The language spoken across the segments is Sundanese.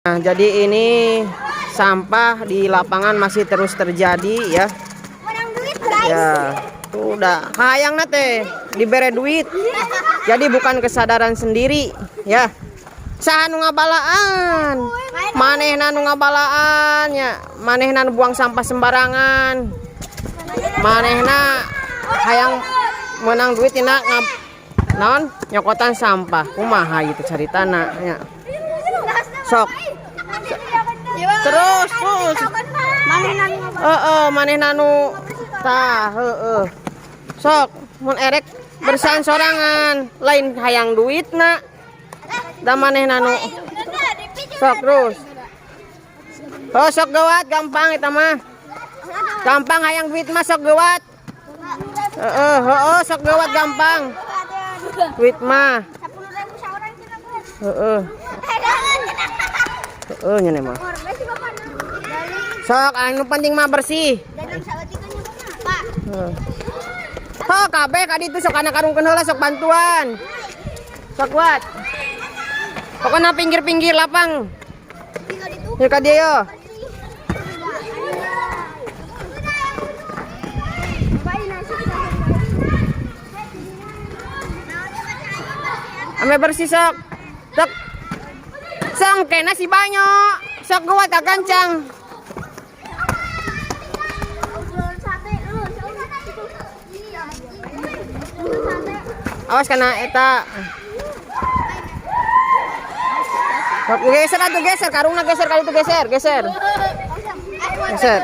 Nah, jadi ini sampah di lapangan masih terus terjadi ya. Menang duit, guys. Ya, tuh udah hayang teh dibere duit. Jadi bukan kesadaran sendiri ya. Saha nu ngabalaan? Manehna nu ngabalaan ya. Manehna nu buang sampah sembarangan. Manehna hayang menang duit tina ngab naon, nyokotan sampah. Kumaha gitu caritana nya? Sok. Terus terus. Manehna. Heeh, manehna nu tah, heeh. Sok, mun erek bersihan sorangan, lain hayang duitna. Da manehna nu sok terus. Oh, sok gawat, gampang eta mah. Gampang, hayang duit mah sok gawat. Heeh, heeh, sok gawat, gampang. Duit mah. 10.000 seorang cenah. Heeh. Heeh nya mah. Sok, anu penting mah bersih. Pak. Heeh. Oh, kabeh ka ditu sok kana karungkeun heula, sok bantuan. Sok kuat. Pokoknya pinggir-pinggir lapang. Ya ka dieu yo. Ame bersih sok. Sok. Sok kena si banyo. Sok kuat ka gancang. Awas kana eta. Sok geser atuh, geser karungna, geser kali itu, geser, geser. Geser.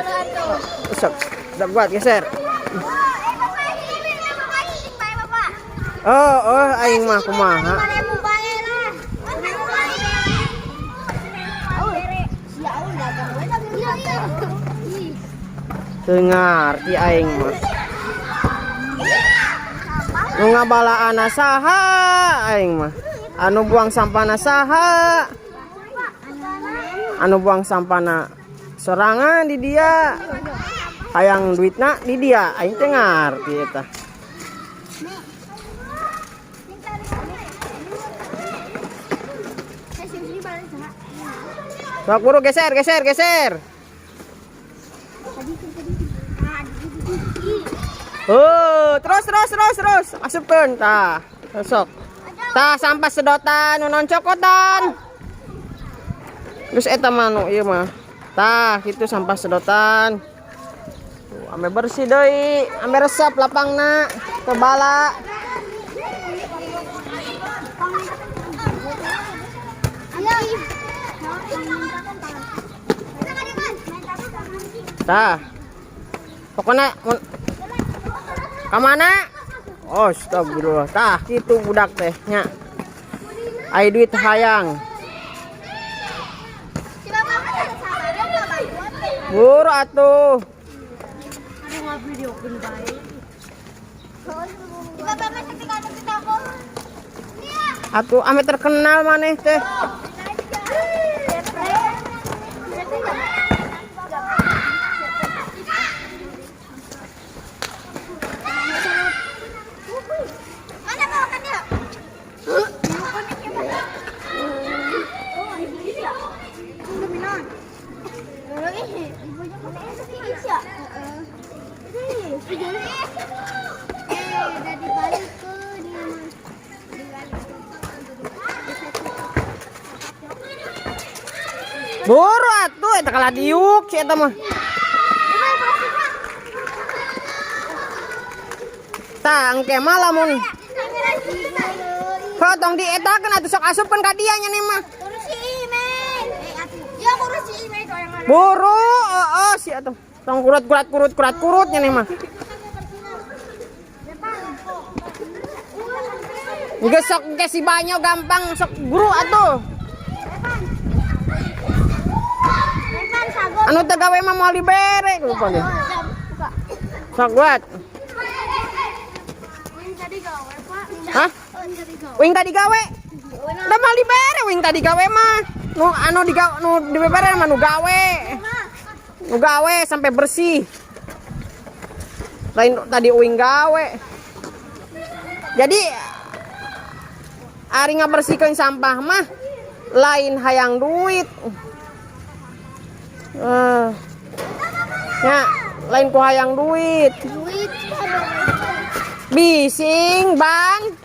Sok. Sok kuat, geser. Oh, aing mah kumaha. Teu ngarti aing mah. Nu ngabalaana saha aing mah? Anu buang sampahna saha? Anu buang sampahna sorangan di dia. Hayang duitna di dia, aing teu ngarti eta. Sok buru, geser, geser, geser. Oh, terus terus terus terus. Asupkeun tah. Sok. Tah, sampah sedotan nu non cokotan. Terus eta mah nu ieu mah. Tah, kitu sampah sedotan. Tuh, ame bersih deui, ame resep lapangna, kebala. Tah. Pokoknya mun ka mana? Oh, astagfirullah. Tah, kitu budak teh nya. Ai duit hayang. Buru atuh. Atuh ame terkenal maneh teh. Mana mau kan ya? Buru atuh, eta kalah diuk si eta mah. Tah, engke mah lamun heuh tong dietakeun atuh, sok asupkeun ka dia nya nih mah. Buru, heeh si atuh. Tong kurut kurat kurut kurat kurut nya nih mah. Geus sok engke si banyo gampang, sok buru atuh. Anu teu gawe mah moal dibere lupa deh. Sok buat. Hah? Wing tadi gawe. Da moal dibere wing tadi gawe mah. Nu anu digawe, nu dibere mah nu gawe. Nu gawe sampai bersih. Lain tadi uing gawe. Jadi ari ngabersihkeun sampah mah lain hayang duit. Eh. Nya, lain ku hayang duit. Duit. Bising, Bang.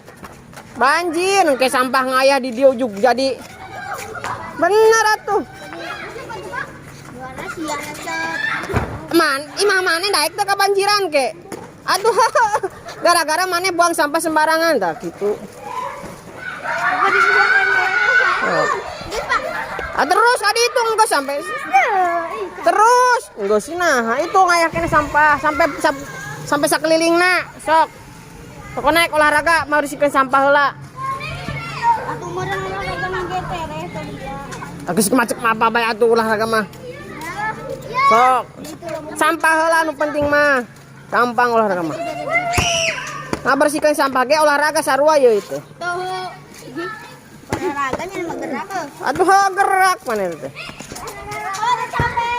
Banjir, engke sampah ngayah di dieu juga jadi. Bener atuh. Juara siang cet. Man, imah maneh daek teh kebanjiran ke. Aduh, gara-gara maneh buang sampah sembarangan tah gitu. Oh. Geus, Pak. Ah, terus adi itu enggak sampai terus enggak sih, nah itu ngayah keneh sampah sampai sampai sakelilingna sok. Pokoknya naik olahraga mau bersihkan sampah heula. Atuh meureun olahraga nang GTR teh dia. Geus macet apa bae atuh olahraga mah. Ya. Sok. Sampah heula nu penting mah. Gampang olahraga mah. Nah, bersihkan sampah ge olahraga sarua ye itu. Tuh. Olahraganya mah gerak. Aduh, heuh, gerak mana itu teh. Oh, udah capek.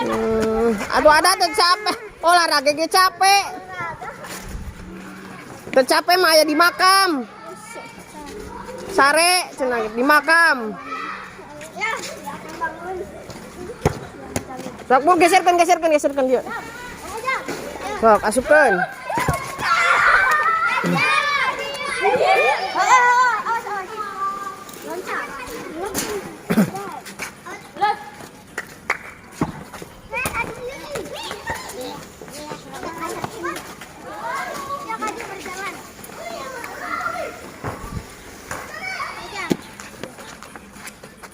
Aduh, ada teh capek. Olahraga ge capek. Teu capek mah aya di makam. Sare cenah di makam. Ya, akan bangun. Sok bu geserkeun, geserkeun, geserkeun dia. Sok asupkeun. Awas, awas. Loncat. Ya, kadi berjalan.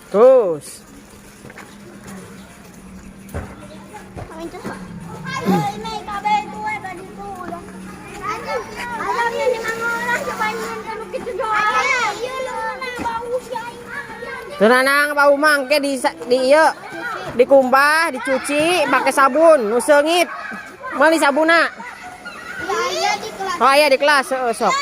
Terus. Ayo ini kabeh tuwe tadi tuh udah. Ayo ini mangolah coba ini kitu doang. Iya lu na bau si aing. Tenang bau mah engke di ieu dikumbah, dicuci pakai sabun nu seungit. Meuli sabunna. Iya di kelas. Oh iya di kelas, heeh sok.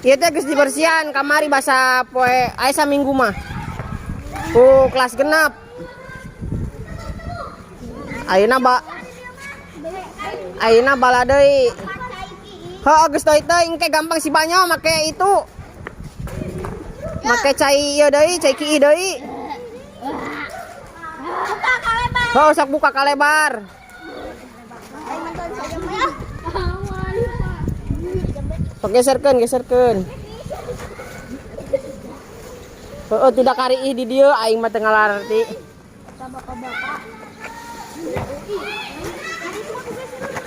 Ieu teh geus dibersihan kamari basa poe aya saminggu mah. Ku kelas genep. Ayeuna ba Ayeuna bala deui. Heuh geus teuing engke gampang si banyo make itu. Make cai ieu deui, cai kiih deui. Buka kalebar. Heuh sok buka kalebar. Aing nonton saja mah. Sok geserkeun, geserkeun. Heeh, tidak kari di dieu aing mah teu ngalarti. Bapak-bapak.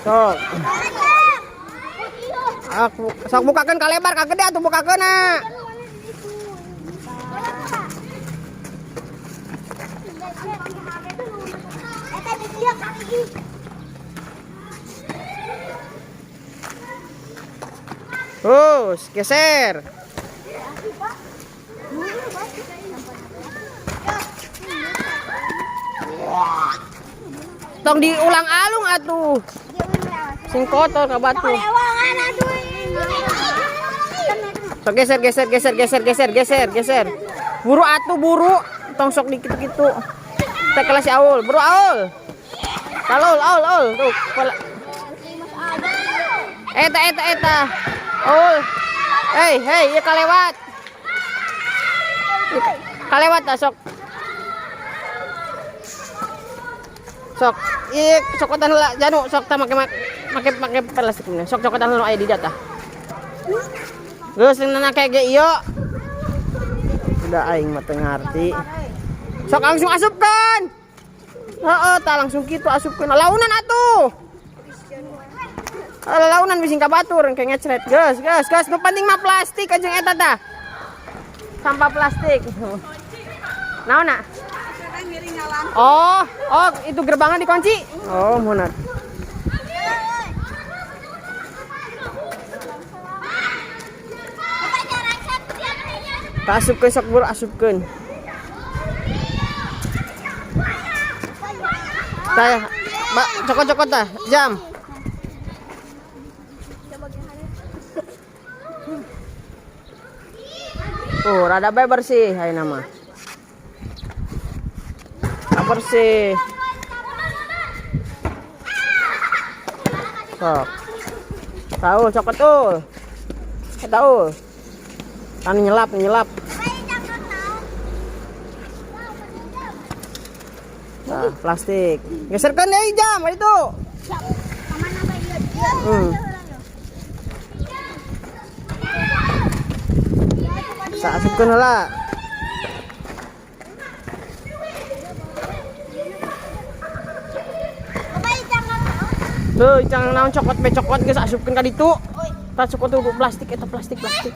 Sok. Aku sok bukakeun kalebar ka gede atuh bukakeun na. Eta di dieu kari ih. Terus geser. Tong diulang-alung atuh. Sing kotor ka batu. Sok geser, geser, geser, geser, geser, geser, geser. Buru atuh buru. Tong sok dikitu-kitu. Teh kelas si Aul, buru Aul. Kalau Aul, Aul tuh. Kepala. Eta, eta, eta. Aul. Hei, hei, ieu kalewat. Kalewat dah sok. Sok, ieu cokotan heula janu sok tah make make make plastik ini. Sok cokotan heula aya di dieu tah. Geus nana kayak ge ieu. Udah aing mah teu ngarti. Sok langsung asupkeun. Heeh, tah langsung kitu asupkeun. Launan atuh. Launan bising ka batur engke ngecret. Geus, geus, geus. Nu penting mah plastik jeung eta tah. Sampah plastik. Naon nak? Oh, oh itu gerbangnya dikunci. Oh, munat. Tak asupkeun sok buru asupkeun. Tah, Mbak, cokot-cokot tah, jam. Tuh, rada bae bersih ayeuna mah. Bersih. Sok. Tahu cokot tuh. Eta euy. Kan nyelap nyelap. Nah, plastik. Geserkeun deui jam itu. Hmm. Saasupkeun heula. Tuh, jangan naon cokot be cokot geus asupkeun ka ditu. Tah cokot tuh plastik eta plastik plastik.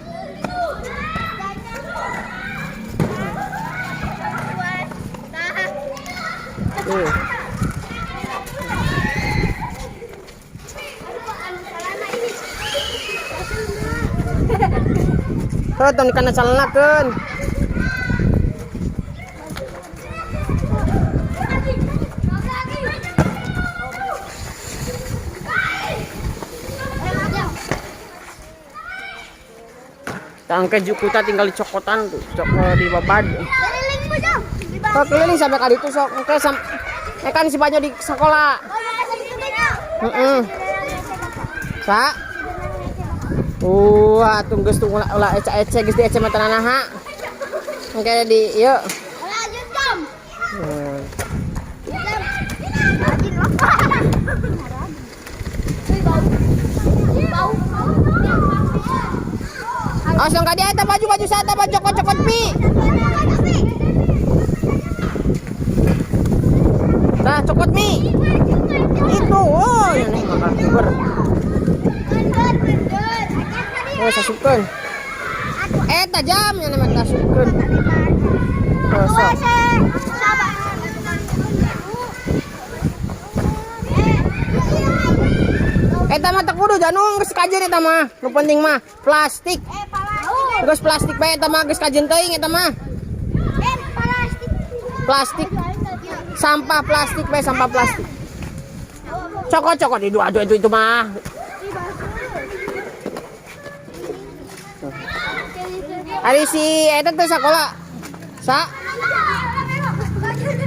Tuh. Heuh, tong dikana calanakeun. Tangke jukuta tinggal dicokotan tuh, cokot di babad. Kok keliling sampai ka ditu sok engke sam kan si Banyo di sekolah. Heeh. Sa? Wah, atuh geus tuh ulah ulah ece-ece geus diece mah naha. Engke di ieu. Hmm. Awas dong ka dia eta baju-baju sa eta baju cokot-cokot pi. Tah cokot mi. Itu, oh, ya nih makan fiber. Oh, sasupkeun. Eta jam nya mah tasupkeun. Oh, sok. Eta mah teu kudu janung geus kajeun eta mah. Nu penting mah plastik. Geus plastik bae eta mah geus kajeun teuing eta mah. Plastik. Sampah plastik bae sampah plastik. Cokot-cokot itu aduh itu mah. Ari si eta teh sakola. Sa?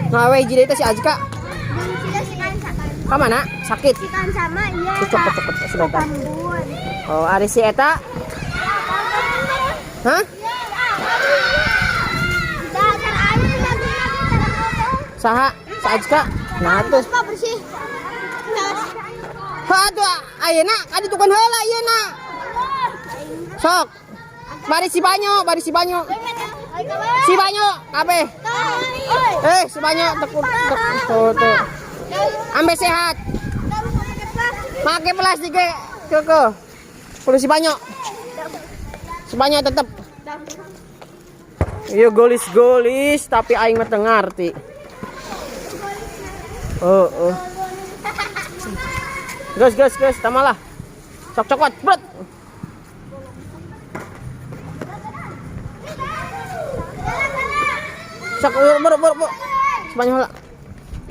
Ngawe hiji deui teh si Azka. Ka mana? Sakit. Sama iya. Cokot cokot sudah. Oh, ari si eta? Hah? Saha? Si Azka? Nah tuh. Bersih. Aduh, ayeuna kaditu kan heula ayeuna. Sok. Bari si Banyo, bari si Banyo. Si Banyo, kabeh. Eh, si Banyo tekun tuh tuh. Ambe sehat. Make plastik ge keke. Kudu si Banyo. Si Banyo tetep. Iya golis-golis tapi aing mah teu ngarti. Oh, oh. Gas, gas, gas, tamalah. Sok cokot, bret. Sok buru buru buru. Sebanyak heula.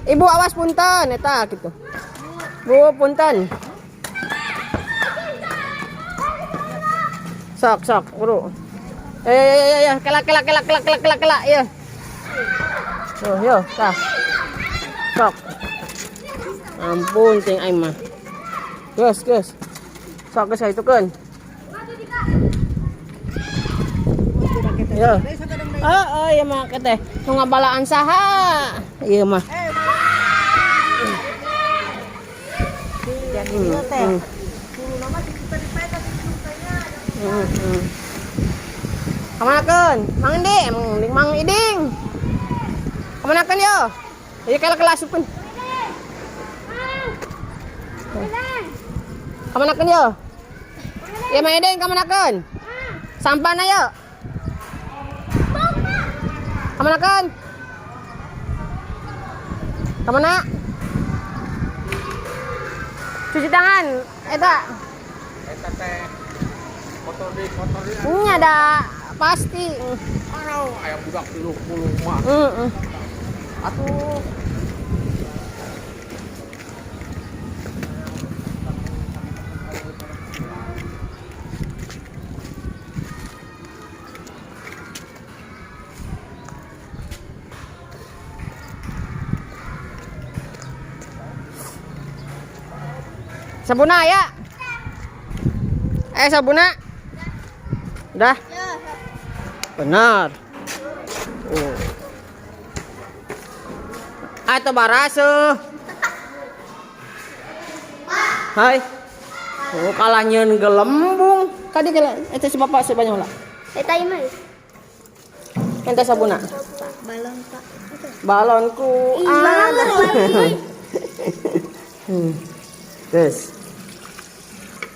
Ibu awas punten eta gitu. Bu punten. Sok sok buru. Ya ya ya ya kela kela kela kela kela kela kela ya. Tuh yo tah. Sok. Ampun ting aing mah. Geus geus. Sok geus itu kan. Yo. Oh, oh iya mah teh. Nu ngabalaan saha? Ieu mah. Hmm. Hmm. Kamanakeun? Mang Indi, Mang Inding, Mang Iding. Kamanakeun yo? Ieu kala kelas asupkeun. Kamanakeun yo? Ieu Mang Iding kamanakeun? Sampana yo. Kamanakeun? Kamana? Cuci tangan, eta. Eta teh kotor di kotor di. Ini ada pasti. Aduh, aya budak 30 mah. Heeh. Atuh. Sabuna ya. Eh sabuna. Udah? Benar. Oh. Atau baraseuh. Hai. Oh, kalah nyeun gelembung. Tadi kala eta si bapak si banyak lah. Eta ieu mah. Ente sabuna. Balon, Pak. Balonku Ih, ada. balon. Terus.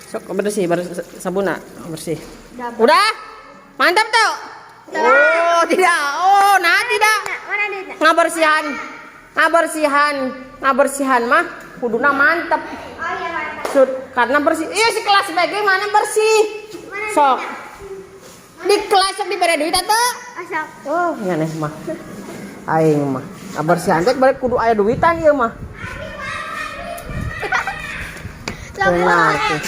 Sok bersih, bersih sabuna bersih. Udah? Mantap tuh. Oh, tidak. Oh, nah tidak. Mana duitnya? Ngabersihan. Ngabersihan. Ngabersihan mah kuduna mantep. Oh iya, mantap. Sud, karena bersih. Iya si kelas BG mana bersih. Sok. Di kelas sok diberi duit atuh. Asal. Oh, nyaneh mah. Aing mah. Ngabersihan teh balik kudu aya duitan ieu mah. Benar tuh.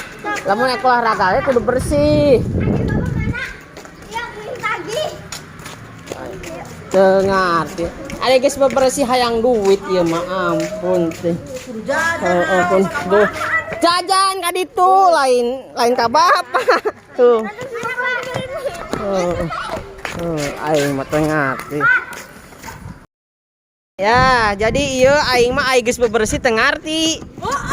Lamun ek olahraga ge kudu bersih. Ya, lagi. Teu ngarti. Ada geus bebersih hayang duit ieu mah ampun teh. Heeh, pun. Duh. Jajan ka ditu lain lain ka bapak. Tuh. Heeh. Heeh, aing mah teu ngarti. Ya, jadi ieu aing mah aing geus bebersih teu ngarti.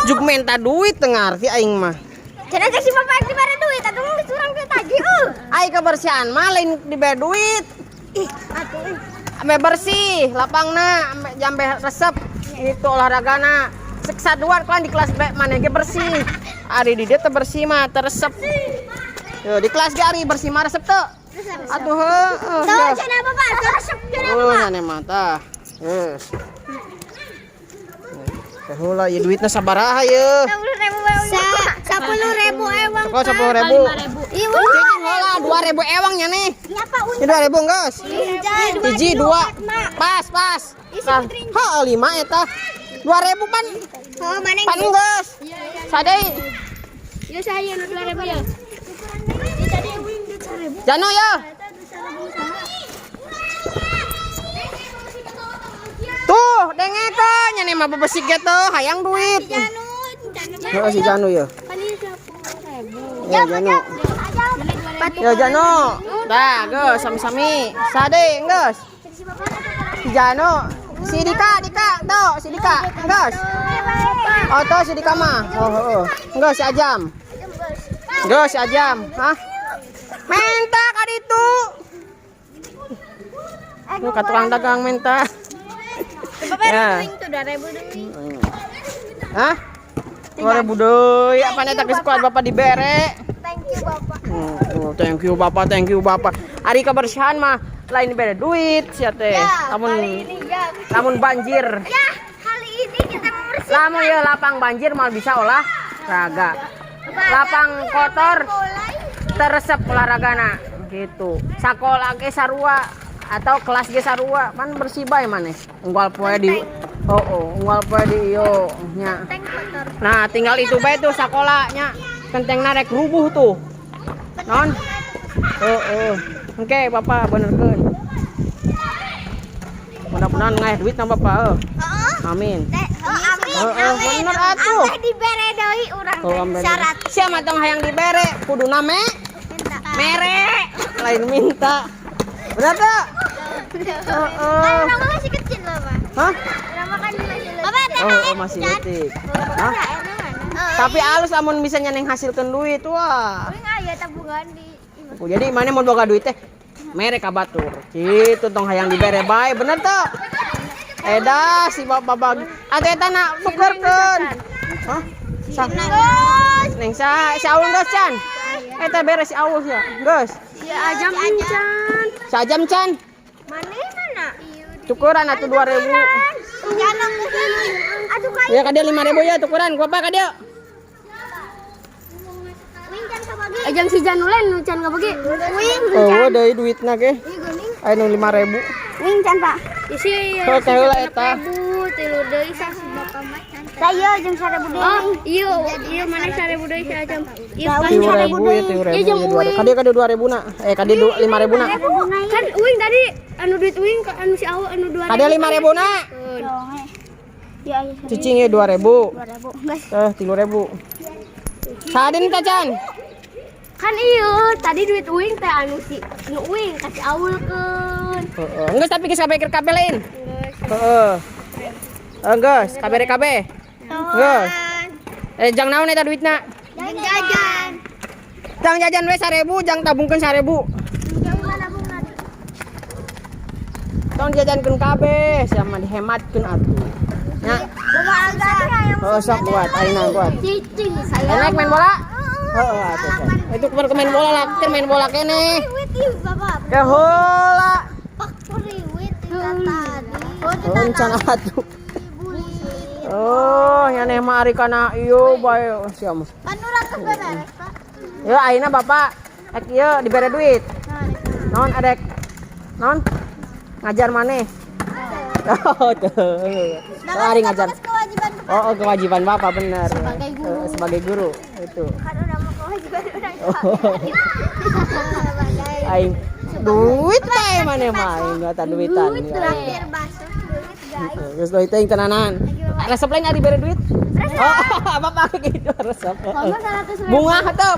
Juk menta duit teu ngarti aing mah. Cenah cek si bapak dibere duit atuh geus urang teh tagih euy. Aing kebersihan mah lain dibere duit. Ih, atuh euy. Ambe bersih lapangna, ambe jambe resep itu olahragana. Sek saduan kan di kelas B mana ge bersih. Ari di dieu teu bersih mah teu resep. Tuh, di kelas ge ari bersih mah resep teu. Atuh heueuh. Tuh cenah bapak, tuh resep cenah Oh, bapak. nyane mah tah. Geus. Teh heula ieu duitna sabaraha ieu? 10.000 ewang. Kok 10.000? Iya, Cicing heula 2.000 ewang nya nih. Iya, Pak. Ini 2.000 geus. Hiji dua. Pas, pas. Heeh, lima eta. 2.000 pan. Oh, mana Pan geus. Sadei. Ya saya nu 2.000 ya. Tadi wing duit 1.000. Janu ya. Tuh, dengekeun nya nih mah bebesik ge teh hayang duit. Janu, Janu. Heeh, si Janu ya. Kan ini 10.000. Ya Janu. Ya Janu. Dah, geus sami-sami. Sade geus. Si Janu, si Dika, Dika, tuh si Dika, geus. Oh, tuh si Dika mah. Oh, heeh. Geus si Ajam. Geus si Ajam. Hah? Menta ka ditu. Lu ka tukang dagang menta. Bapak Ya. itu 2.000 deui. Hah? 2.000 deui, apa eta geus kuat bapak dibere. Thank you Bapak. Oh, thank you bapak, thank you bapak. Ari kebersihan mah lain dibere duit sia teh. Ya, Lamun kali ini ya. lamun banjir. Ya, kali ini kita membersihkan. Lamun ya lapang banjir mal bisa olahraga. Lapang kotor teresep olahragana gitu. Sakola ge sarua atau kelas ge sarua pan bersih bae maneh. Unggal poe di oh, unggal poe di ieu nya. Tank kotor. Nah, tinggal itu bae tuh sakolanya. Kentengna rek rubuh tuh. Non? Heeh. Oke, Bapak benerkeun. Mudah-mudahan ngaeh duit na Bapak heuh. Heeh. Amin. Oh, amin. Heeh, Amin. bener atuh. Ambeh dibere deui urang Oh, teh. ambe. Syarat Siapa tong hayang dibere, kuduna me minta. mere, lain minta. Bener tuh? Heeh. Kan urang mah masih kecil loh, Pak. Hah? Urang mah kan masih leutik. Bapak Oh, oh, masih leutik. Hah? Tapi alus amun bisa nyeneng hasilkeun duit wah. Uing aya tabungan di Oh, jadi mana mau boga duit teh? Mere ka batur. Kitu tong hayang dibere bae, bener tuh? Eda si bapak bagi. Atuh eta na tukerkeun. Hah? Sa Neng sa si Aul geus can. Eta beres si Aul ya. Geus. Ya ajam encan. Sajam can. Mana mana? Tukeran atuh 2000. Jangan Aduh kayak Ya ka dieu 5000 ya tukeran ku apa ka dieu? Wing can kabagi. Ajang si Janulen nu can kabagi. Wing Oh, deui duitna ge. Ih geuning. Aya nu 5000. Wing can Pak. Isi Oh, teh heula eta. Tilu deui sa si bapak mah can. Saya jeung 1000 deui. Oh, iya, iya mana 1000 deui si Ajam. Iya kan 3000 ya 3000 ya 2000. Ka dieu ka dieu 2000 na. Eh ka dieu 5000 na. Kan uing tadi anu duit uing ke anu si Awo anu 2000. Ka dieu 5000 na. Ya, ya. Cicing ya 2000. 2000. Guys. Eh 3000. Sadin ta can? Kan iya, tadi duit uing teh anu si nu uing kasih awulkeun. Heeh. Geus, tapi geus kabeh kabeh lain. Heeh. Geus, kabeh kabeh. Geus. Eh, jang naon eta duitna? Jang jajan. Jang jajan we 1000, jang tabungkeun 1000. Jang nabung nanti. Tong jajankeun kabeh, sia mah dihematkeun atuh. Nya. Bapak agak. Oh, sok buat, ayeuna buat. Cicing saya. Enak main bola? Heeh, atuh. Sok. Itu kemarin main bola lah, keur main bola keneh. Riwit ieu Bapak. Ke heula. Pak riwit tadi. Oh, encan atuh. Oh, nyaneh mah ari kana ieu bae sia mah. Kan urang geus beres, Pak. Ya ayeuna Bapak rek ieu dibere duit. Naon adek? Naon? Ngajar maneh? Oh, tuh. Oh, ari ngajar. Kewajiban. Oh, kewajiban Bapak bener. Sebagai guru. Sebagai guru itu. Kan urang mah kewajiban urang. Oh. Aing duit bae maneh mah aing mah duitan. Duit traktir bakso duit, guys. Geus duit teh tenanan. Resep lain ari bere duit? Oh, bapak gitu resep. Kamu 100 ribu.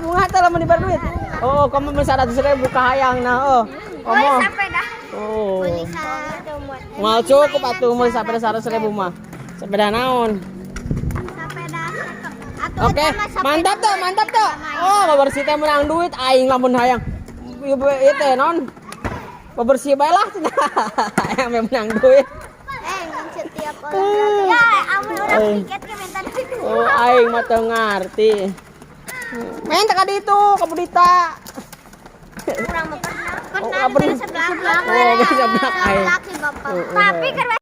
Bunga teh lamun dibere duit. Oh, kamu mun 100 ribu kahayang nah, oh. Komo. Sepeda. Oh. Beli satu muat. Moal cukup atuh mun sepeda 100 ribu mah. Sepeda naon? Sepeda atau Oke, mantap tuh, mantap tuh. Oh, bebersih teh menang duit aing lamun hayang. Ieu ieu teh naon? Bebersih bae lah cenah. Hayang menang duit. Eh, setiap olahraga. Ya, amun urang tiket ke minta duit. Oh, aing mah teu ngarti. Main teh ka ditu, ka Budita. Urang mah pernah. Oh, Pernah pernah. di sebelah. Oh, di sebelah aing. Laki Bapak. Oh. Tapi kan